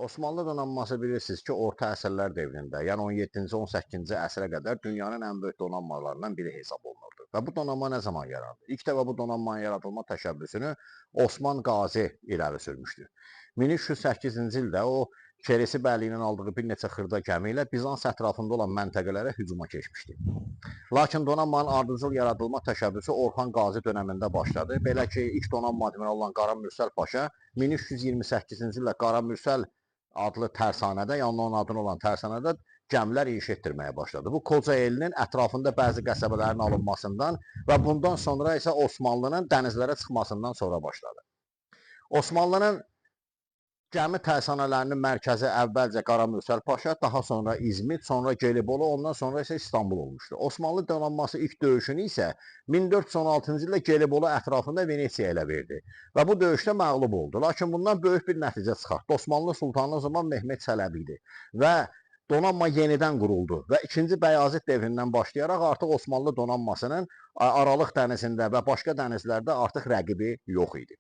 Osmanlı donanması bilirsiniz ki, orta əsrlər dövründə, yəni 17-ci, 18-ci əsrə qədər dünyanın ən böyük donanmalarından biri hesab olunurdu. Və bu donanma nə zaman yarandı? İlk dəfə bu donanmanın yaradılma təşəbbüsünü Osman Qazi irəli sürmüşdü. 1308-ci ildə o Keresi bəyliyinin aldığı bir neçə xırda gəmi ilə Bizans ətrafında olan məntəqələrə hücuma keçmişdi. Lakin donanmanın ardıcıl yaradılma təşəbbüsü Orxan Qazi dönəmində başladı. Belə ki, ilk donanma admiralı olan Qara Mürsəl Paşa 1328-ci ildə Qara Mürsəl adlı tərsanədə, yəni onun adını olan tərsanədə gəmilər inşa etdirməyə başladı. Bu Kocaelinin ətrafında bəzi qəsəbələrin alınmasından və bundan sonra isə Osmanlının dənizlərə çıxmasından sonra başladı. Osmanlının gəmi tərsanələrinin mərkəzi əvvəlcə Qara Mürsəl Paşa, daha sonra İzmit, sonra Gelibolu, ondan sonra isə İstanbul olmuşdu. Osmanlı donanması ilk döyüşünü isə 1416-cı ildə Gelibolu ətrafında Venesiya ilə verdi və bu döyüşdə məğlub oldu. Lakin bundan böyük bir nəticə çıxartdı. Osmanlı sultanı o zaman Mehmet Çələbi idi və donanma yenidən quruldu və 2-ci Bəyazıt devrindən başlayaraq artıq Osmanlı donanmasının Aralıq dənizində və başqa dənizlərdə artıq rəqibi yox idi.